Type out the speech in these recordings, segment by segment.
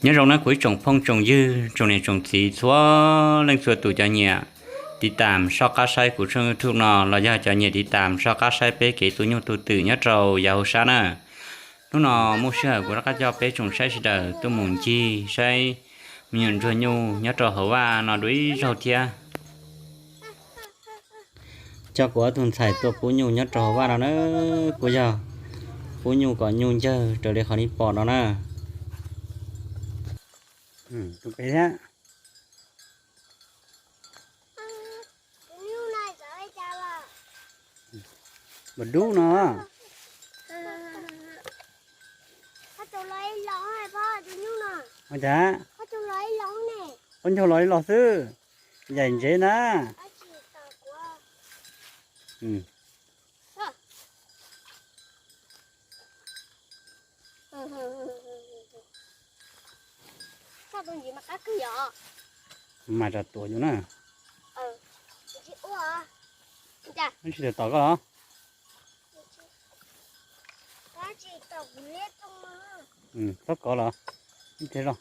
Nyob zoo na kuv ib tsoom phooj tsoom ywg, tsoom niam tsoom txiv txhua leej txhua tus cov nyiam tiv tam soj qab saib kuv tshooj YouTube no los yog cov nyiam tiv tam soj qab saib peb kev tu nyuj tu twm nyob rau yav hauv sab na. Hnub no muaj sij hawm kuv rov qab coj peb tsoom saib sawv daws tuaj mus ncig saib me nyuam ntsuag nyuj nyob rau hauv vaj no dua ib zaug thiab. Coj kuv ob tug ntxhais tuaj pub nyuj nyob rau hauv vaj no na, kuj yog pub nyuj kom nyuj ncawg raws li qhov nej pom no na. Tus pem thiab. Mas dub no. Ua cas? Ua ncaug los ib los xwb, yaim ntsev na. Mas rau tuaj yus na. Tsis tom koj los? Txhob kov los. Ib teg zog.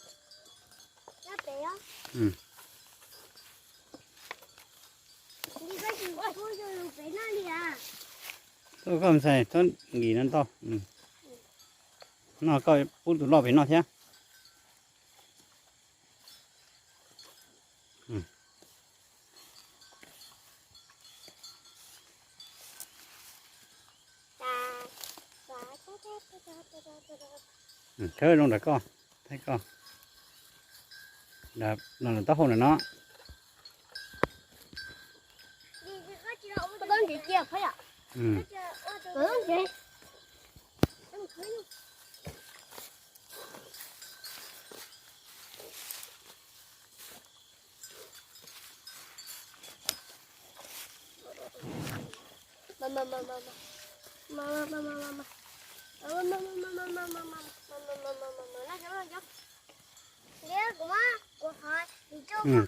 Koj ntxhais txhob nkim no ntau. No koj pub tus loj pem noj thiab. Khawb zoo nram koj, thaij koj. No taub hau ntawm no.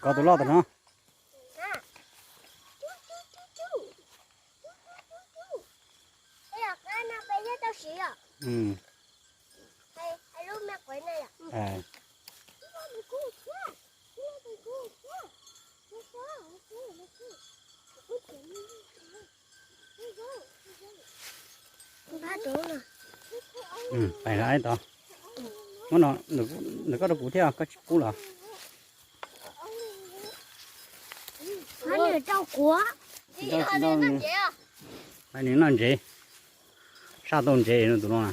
Kov tus loj tam no. Pais lawm tod. Muab no ntawm koj rau kuv thiab, koj tsis pub los? Nws noj ntsev, saj tau ntsev no tus no na.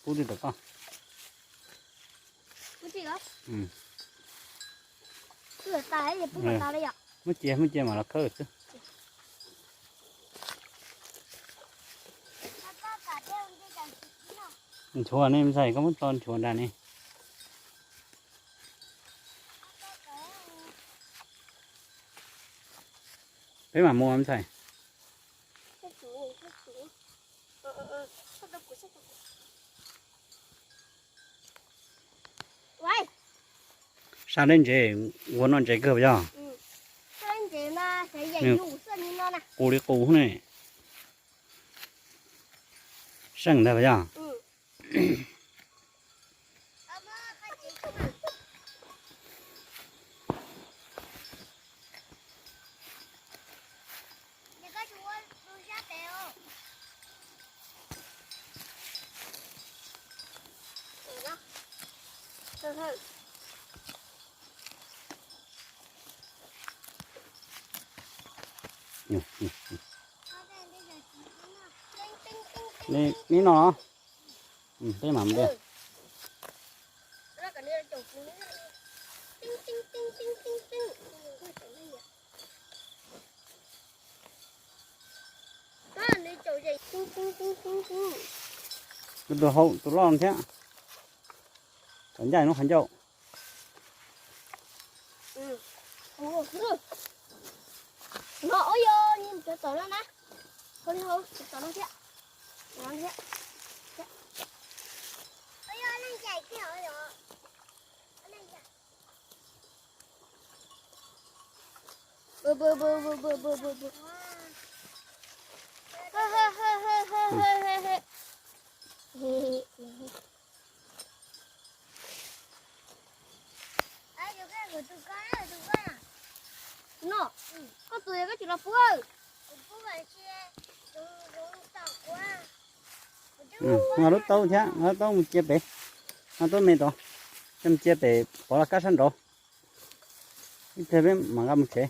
Pub twb tau koj. Muab cia, muab cia mam los khawb xwb. Nchuav ne, me ntxhais, koj muab tso nchuav nrad ne. Peb mam mus, me ntxhais. Saj deb ntsev, ua noj ntsev kawg puas yog? Qus li qus ne. Seej ntag puas yog? Neb no, peb mam mus. Tus hau tus loj thiab. Tom ncaj lub qhov ncauj. No, ua yog nws cov tom no na. Hau li hau, cov tom no thiab. No thiab. No, koj tus koj tsis los pub. Nqa lub taub thiab, nqa lub taub mus cia pem. Nqa taub me tod, coj mus cia pem Pov Laj Kab sab nraud. Ib pliag peb mam nqa mus tsev.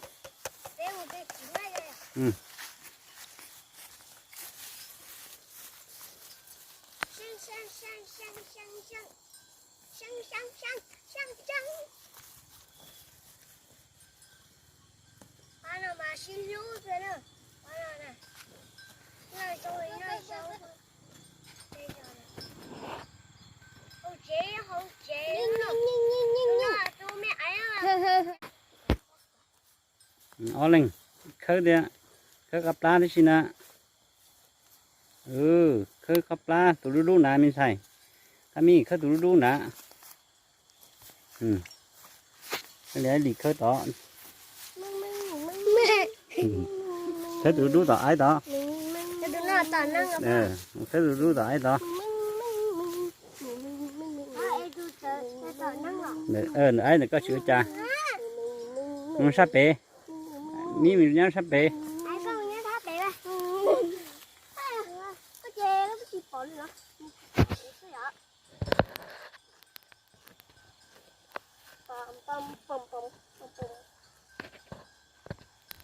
Ob leeg khawb thiab, khawb qab plab tib si na. Khawb qab plab tus dub dub na me ntxhais. Qab Mib khawb tus dub dub na. Li khawb tod. Khawb tus dub tom aib tod. Khawb tus dub tom aib tod. Nws aib ntawm koj tsis ua cas. Mus sab pem. Mib mus nyob sab pem.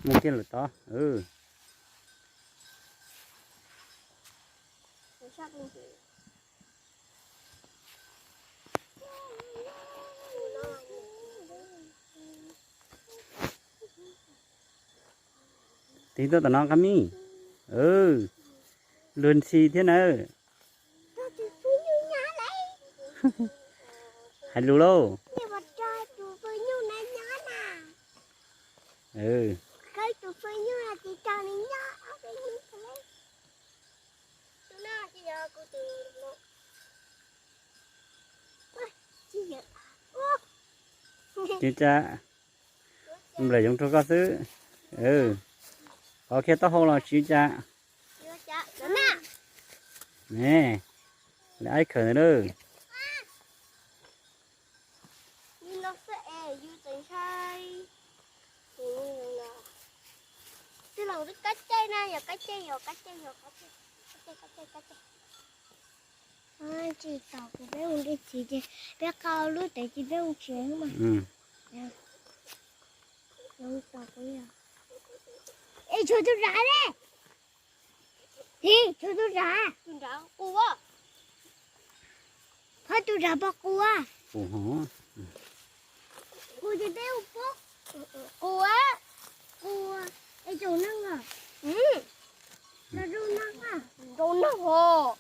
Mus kiag lawm tod. Tig tuaj tom no Qab Mib. Luag ntxhi thiab nawb. Hais lus lauj. Tsis cas, nplaim yoov rau koj xwb. Qhov khiav taub hau los tsis cas. Ne, lawv aib khawm ntawd lawm. Tsis tau kuv peb mus de txiv ces peb qau lub tev ces peb mus tsev mas. Es tshuav tus dav ne. Hi, tshuav tus dav. Phab tus dav pog qus. Qus ces peb mus pub. Qus, qus, es tsaus neeg os. Tsaus neeg os.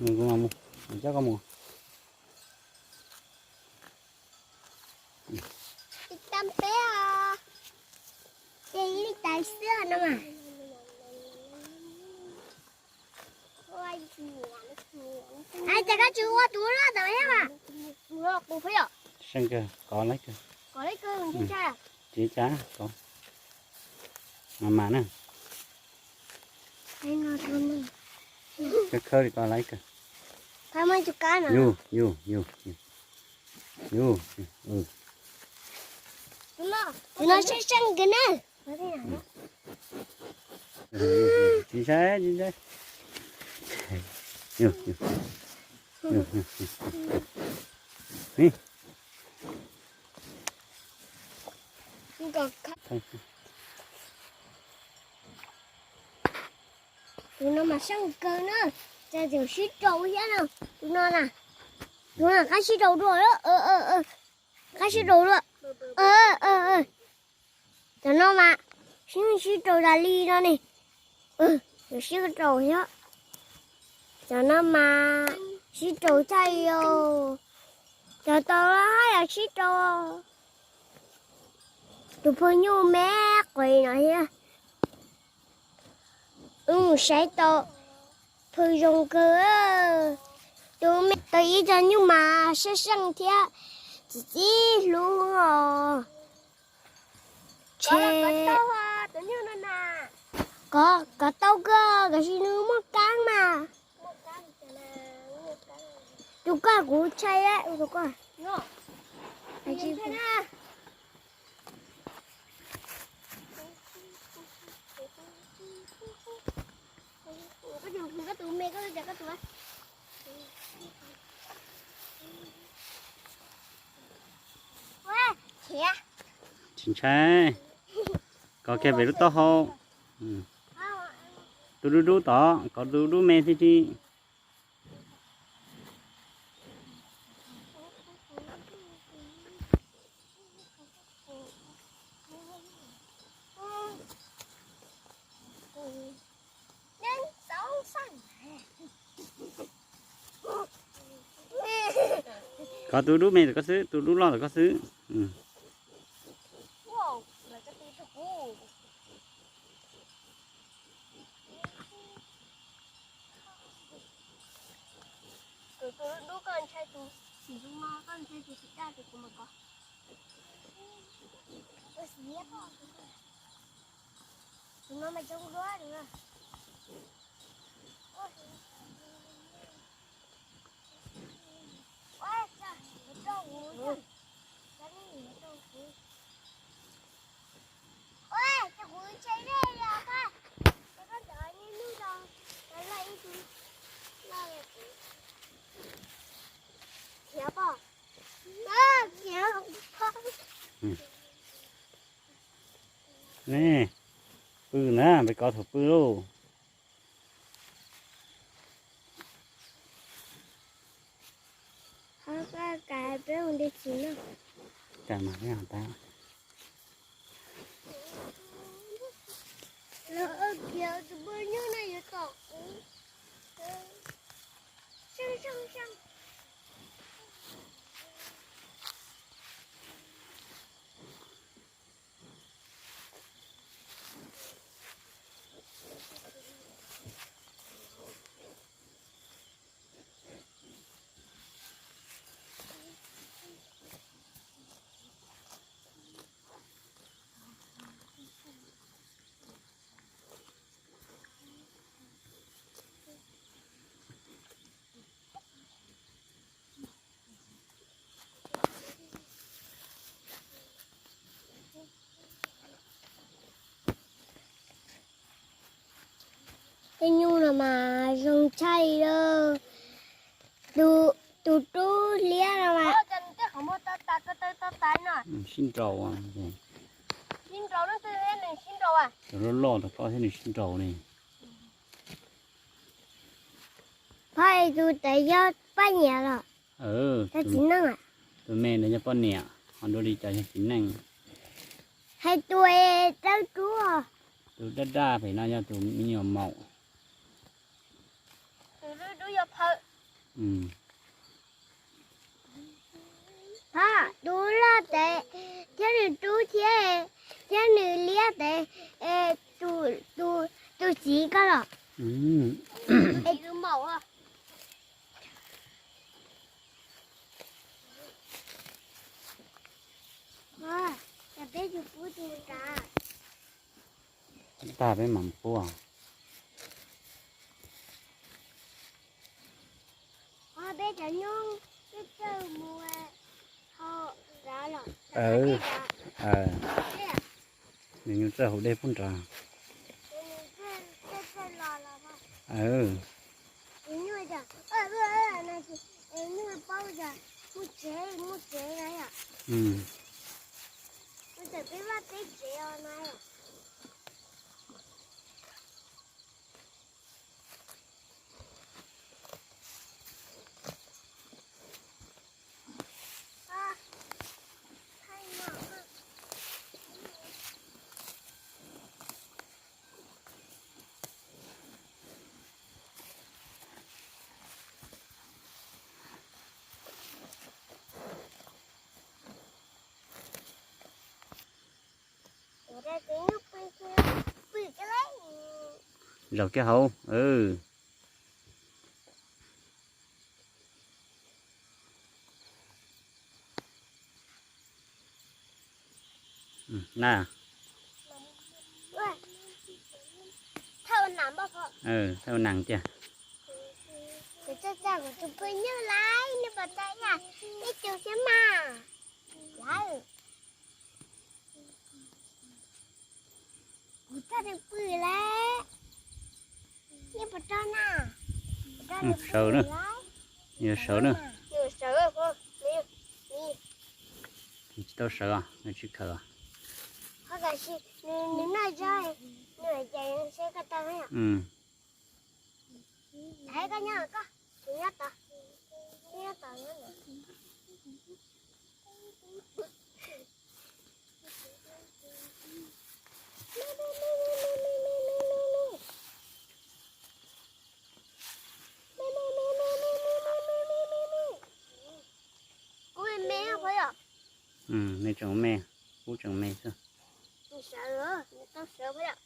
Mus, mus, coj koj mus. Tsis tau peb os. Ces li tais xwb no mas. Ai, ces koj tsis ua tus loj tau thiab mas. Seej kawg, kov laib kawg. Tsis cas, kov mas mas na. Khawb khawb li kov laib kawg. Yus, yus, yus, yus. Tus no seej seej kawg na. Tsis saib, tsis saib. Tus no mas seej kawg na, txawm sib rau thiab na. Tus no na, tus no qab sib rau dua, qab sib rau dua. Cov no mas sib sib rau tas li no ne. Sib rau thiab. Cov no mas sib rau tshaj li os. Cov tau haj yam sib rau. Tus phw nyuj me quav no thiab. Wb mus saib tau phw zoo kawg. Tus me tau ib co nyuj mas seej seej thiab txi txiv hlub os. Kov, kov tau kawg, tiam sis nws muaj kab mas. Tus koj kuv ntshai tus koj. Tsis ntshai, kov kiag pem lub taub hau. Tus dub dub tod, kov tus dub me thiab tsis. Kov tus dub me rau koj xwb, tus dub loj rau koj xwb. Tus dub koj ntshai tus txiv zoo no, koj ntshai tus txiv daj ces kuv mam kov. Tus no mas coob dua. Ne, pw na, peb kov thaum pw lauj. Ka mas tab. Tej nyuj no mas zoo tshaj li. Tus, tus dub liab no mas. Sib nraus, tus loj loj rau koj thiab nws sib nraus ne. Phab tus tes yog poj niam los? Tus me ntawd yog poj niam, ho dua li cov yog txiv neej. Hais tus dawb dub. Tus daj daj pem no yog tus me nyuam maum. Phab tus loj tes thiab nws dub thiab, thiab nws liab tes, tus, tus txiv koj los? Es tus maum. Peb tus pub tus nrad. Tag peb mam pub. Peb cov nyuj twb txawj mus hauv nrad los. Nws nyuj txawj hauv dej pub nrad. Nyuj paub mus tsev, mus tsev na yom. Mus tsev peb vaj peb tsev os na yom. Zaum kiag hauv. Na, thawj ua nees tiag. Kuv txaj txaj kuv tus phooj ywg lawm, nej puas tau ib co xwb mas. Lawm. Kuv txaj nws pw lawm. Nej puas tau na? Sawv na. Yog sawv na. Tsis tau sawv os, nws tsis khawm os. Nws noj zog, nws hais tias seb koj tau. Thaiv koj nyob koj, kuv nyob tod, kuv nyob tod nyob. Kuv me me, qhov yom. Me tseem me, kuv tseem me xwb. Nws sawv, nws tau sawv qhov yom.